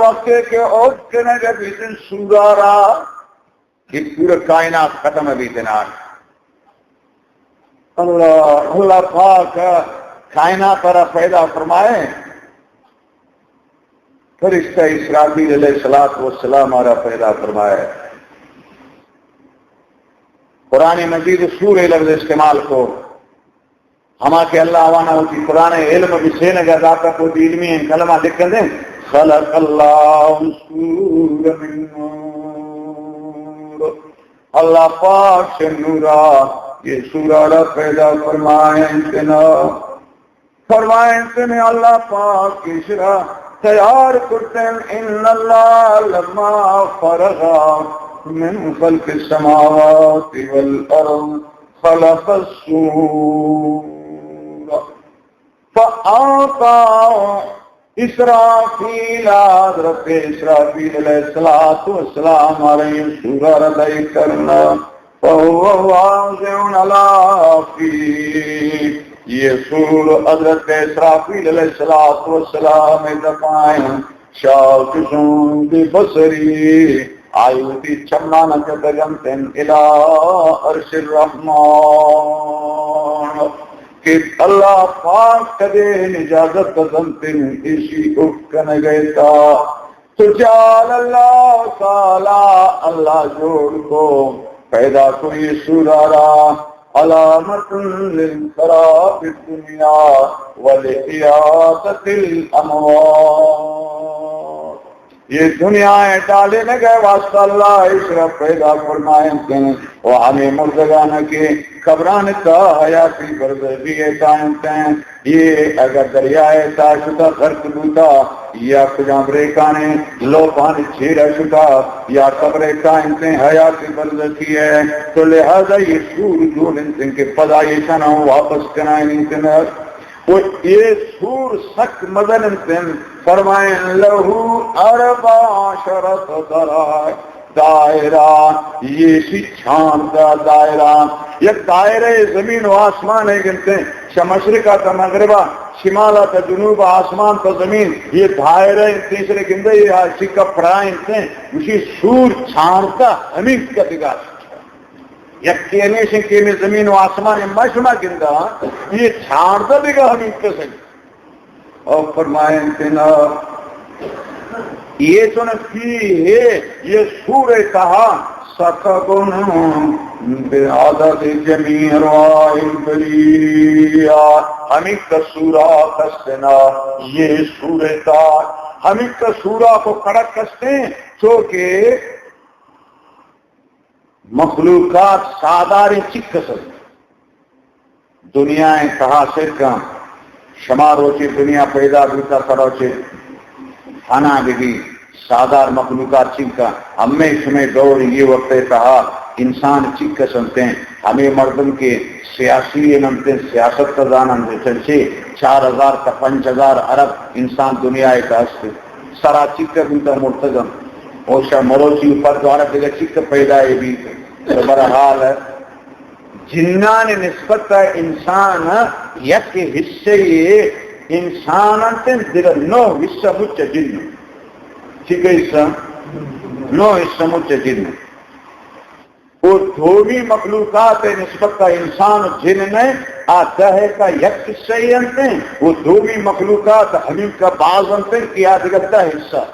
وقت کہ اٹھ کنگ بیتن سورا را، کہ پورا کائنات ختم بیتن آن۔ اللہ، اللہ پاک کائنات را پیدا فرمائے، فرشتہ اسرافیل علیہ الصلوۃ والسلام را پیدا فرمائے۔ قرآن مجید سورہ لفظ استعمال کو، ہما کہ اللہ آوانا وتی قرآن علم بسینگا داتا کو، دی علمی کلمہ لکھن دیں، خلق اللہ سور من نور۔ اللہ پاک سے نورا یہ سورا را پیدا فرمائیں تنا۔ فرمائیں تنے اللہ پاک اشرا تیار کرتن، ان اللہ لما فرغ من خلق السماوات والارض خلق السور فاعطى اسرافیل، حضرت اسرافیل علیہ الصلوۃ والسلام علیہ سورا را دئی کرنا، فهو واضع على فيه، یہ سور حضرت اسرافیل علیہ الصلوۃ والسلام دپائیں شاہ کشون ببصری، آئی وتی چمانا کتگنتن الی عرش الرحمن، کہ اللہ پاک کدے اجازت بزنتن ایشی اٹھ کنگئے تا۔ تو جعل اللہ تعالی، اللہ جوڑ کو، پیدا کو یہ سورا را، علامت للخراب الدنیا ولاعادۃ الاموات۔ یہ دنیا ء ڈالینگ ء واسطہ اللہ ایشرا پیدا فرمائنتیں، و ہمیں مردگانا کہ قبران تا حیاتی برزخی ء کائنتیں، یہ اگر دریائے تا شتا غرق بوتا، یا کجام ریکانے لوپانی چیرا شتا، یا قبر کائنتیں حیات برزخی ہے، تو لہذا یہ سور جوڑنتیں کہ پدا ایشانا واپس کنائنتیں۔ و یہ سور سک مزننتیں، فرمائیں، لہو اربع عشرۃ ذراع، دائرہ، یہ سی چاردہ دائرہ، یک دائرہ زمین و آسمان ہے گنتیں، شہ مشرقا تا مغربا، شمالا تا جنوبا، آسمان تا زمین، یہ دائرہ انت، تیسرے گندے، یہ چکا پرائیں انتیں، اسی سور چاردہ ہمیں کا دگا۔ یک کہ ہمیشیں کہ میں زمین و آسمان ما شما گندا، یہ چاردہ دگا ہمیں کسنگ۔ اور فرمائیں تنا، یہ چون فیہ، یہ سور تہا، سقب بعدد جمیع روائح البریہ، ہمیں کسورا کستنا، یہ سور تہا، ہمیں کسورا کو کڑک کستیں، چونکہ مخلوقات ساہداریں چک کسر دنیا ء تہا سر کن۔ شما روچے دنیا پیدا بوتا، تا روچے فنا بہ بی، ساہدار مخلوقات چنکا۔ ہمے شمے دور یہ وقت ء تہا انسان چک کسنتیں، ہمے مردم کہ سیاسی انتیں، سیاست کا زانن چنچے چار ہزار تا پنچ ہزار ارب انسان دنیا ء تہا است۔ سرا چک بوتا مرتگم۔ او شا مروچی پر دوارا دگہ چک پیدا ء بیت۔ تو برحال جنان نسبت انسان یک حصے، انسان انت دگہ نو حصہ مچ جن۔ ٹھیک ہے، حصہ، نو حصہ مچ جن۔ او دومی مخلوقات نسبت انسان جن نے آ دہ کا یک حصہ ہی انت۔ او دومی مخلوقات ہمیں کا بعض انت کہ آ دگہ دہ حصہ۔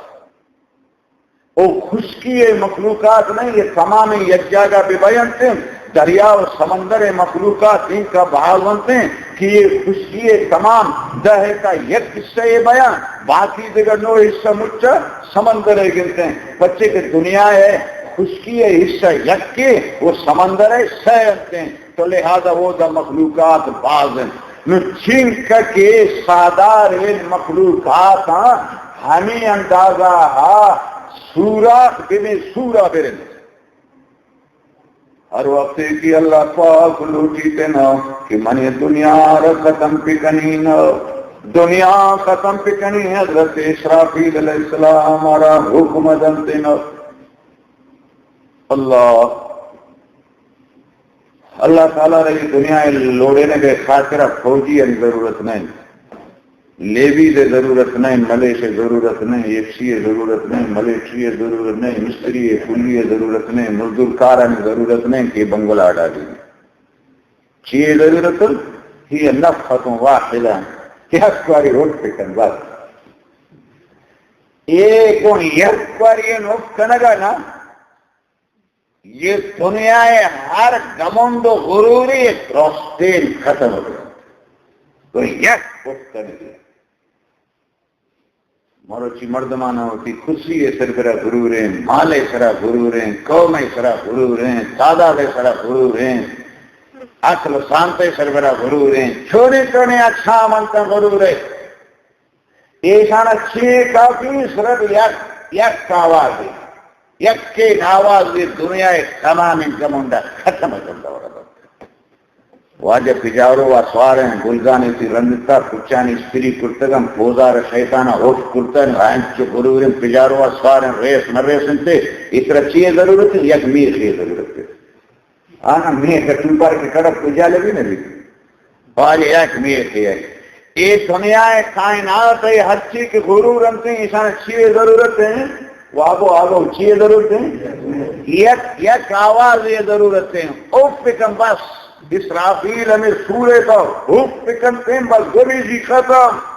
او خشکی ء مخلوقات نہیں، یہ تمام یک جاگہ بہ بینت۔ دریا و سمندر ء مخلوقات ان کا بہاونت کہ یہ خشکی ء تمام دہ کا یک حصہ ء بیان، باقی دگہ نو حصہ مچ سمندر ء گنت۔ پچے کہ دنیا ء خشکی ء حصہ یک کے و سمندر ء سہ انت۔ تو لہذا اودا مخلوقات باز انت۔ نو چنکہ کہ ساہداریں مخلوقات ہاں ہمے اندازہ ہا سوراخ بمے سورا برنت۔ ہر وقت کہ اللہ پاک لوٹیت نا کہ من دنیا را ختم بکنین، دنیا ختم بکنین، حضرت اسرافیل علیہ السلام را حکم دنت نا۔ اللہ اللہ تعالی را یہ دنیا ء لوڑینگ ء خاطر ء فوجی آنی ضرورت نہ انت۔ لیویز ءِ ضرورت نہ، ملیش ءِ ضرورت نہ، ایف سی ءِ ضرورت نہ، ملٹری ءِ ضرورت نہ، مستری ءِ، کولی ءِ ضرورت نہ، مزدور کارانی ضرورت نہ کہ بنگلہ ڈالی۔ چی ضرورت؟ هي نفخة واحدة، یک باری اف بکن بس۔ اے گوں یک باری اف کنگا نا، یہ دنیا ءِ ہر گمنڈ و غروری درستین ختم ہو گیا۔ تو یک اف کنگا۔ مروچی مردماناں وتی کرسی ءِ سربرا غرور ایں، مال ءِ سرا غرور ایں، قوم ءِ سرا غرور ایں، تعداد ءِ سرا غرور ایں، عقل و سانت ءِ سربرا غرور ایں، چونے چونے اقسام انت غرور ءِ۔ ایشانا چی کافی؟ صرف یک، یک آواز ہے، یک کے آواز یہ دنیا ءِ تمام گمنڈا ختم کن دور۔ واجہ پجارو ءَ سواریں، گلزانے تی رندتا، کچانی استری کرتگن، پوزار شیطانا اف کرتن، انچو غروریں پجارو ءَ سواریں، ریس نہ ریسنتے، اترا چیئے ضرورت ہے؟ یک میخے ضرورت ہے۔ آنا میخ ٹوپر کے کڑک کجا لگی نہ بھی۔ واجہ یک میخے ہے۔ اے دنیا ءِ کائنات ءِ ہرچی کہ غرور انت، ایشاں چیئے ضرورت ہے؟ وابو آگو چیئے ضرورت ہے؟ یک، یک آواز یہ ضرورت ہے۔ اف بکن بس۔ اسرافیل ہمیں سورے تو اف بکنتے بس، گریزی ختم۔